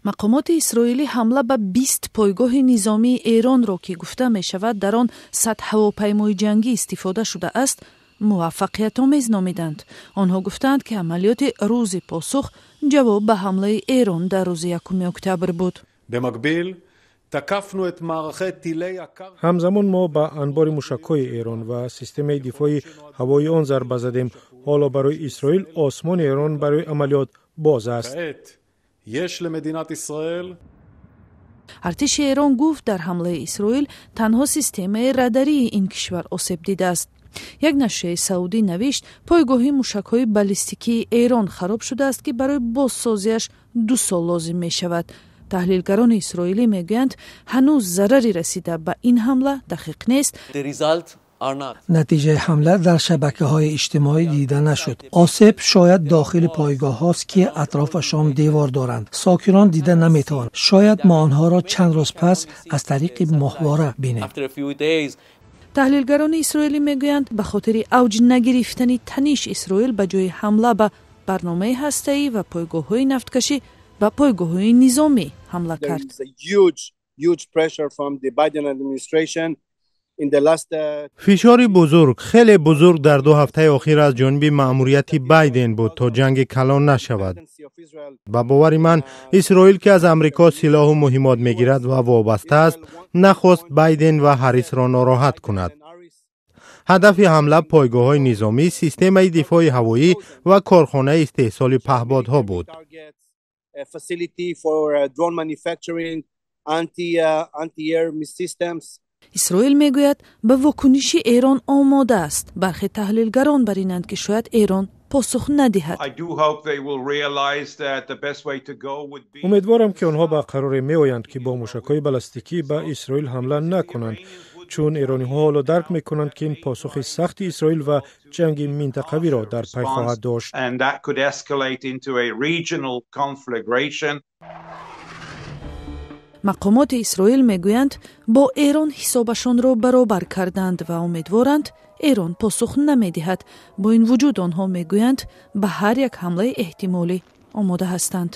Мақомоти исроилӣ ҳамла ба 20 пойгоҳи низомии Эронро, ки гуфта мешавад, дар он 100 ҳавопаймои ҷангӣ истифода шудааст, муваффақиятомез номиданд. Онҳо гуфтаанд, ки амалиёти рӯзи посух ҷавоб ба ҳамлаи Эрон дар рӯзи 1 октябр буд. Ҳамзамон мо ба анбори мушакҳои Эрон ва системаи дифои ҳавоии он зарба задем. Ҳоло барои Исроил осмони Эрон барои амалиёт боз аст. Артиши Эрон гуфт, дар ҳамлаи Исроил танҳо системаи радарии ин кишвар осеб дидааст. Як нашрияи саудӣ навишт, пойгоҳи мушакҳои баллистикии Эрон хароб шудааст, ки барои бозсозиаш 2 сол лозим мешавад. Таҳлилгарони исроилӣ мегӯянд, ҳанӯз зарари расида ба ин ҳамла дақиқ нест. Натиҷаи ҳамла дар шабакаҳои иҷтимоӣ дида нашуд. Осеб шояд дохили пойгоҳҳост, ки атрофашон девор доранд, сокинон дида наметавонанд. Шояд мо онҳоро чанд рӯз пас аз тариқи моҳвора бинем. Таҳлилгарони исроилӣ мегӯянд, ба хотири авҷ нагирифтани таниш Исроил ба ҷои ҳамла ба барномаи ҳастаӣ ва пойгоҳҳои нафткашӣ ба пойгоҳҳои низомӣ ҳамла кард. Фишори бузург, хеле бузург дар 2 ҳафтаи охир аз ҷониби маъмурияти Байден буд, то ҷанги калон нашавад. Ба бовари ман, Исроил, ки аз Амрико силоҳу муҳиммот мегирад ва вобаста аст, нахост Байден ва Ҳаррисро нороҳат кунад. Ҳадафи ҳамла пойгоҳҳои низомӣ, системаи дифои ҳавоӣ ва корхонаи истеҳсоли паҳбодҳо буд. A facility for drone manufacturing, anti-air systems. Исроил мегӯяд, ба вокуниши Эрон омода аст. Бархе таҳлилгарон бар инанд, ки шояд Эрон посух надиҳад. Умедворам, ки онҳо ба қароре меоянд, ки бо мушакҳои баллистикӣ ба Исроил ҳамла накунанд, чун эрониҳо ҳоло дарк мекунанд, ки ин посухи сахти Исроил ва ҷанги минтақавиро дар пай хоҳад дошт. And that could escalate into a regional conflagration. Мақомоти Исроил мегӯянд, бо Эрон ҳисобашонро баробар карданд ва умедворанд, Эрон посух намедиҳад. Бо ин вуҷуд, онҳо мегӯянд, ба ҳар як ҳамлаи эҳтимолӣ омода ҳастанд.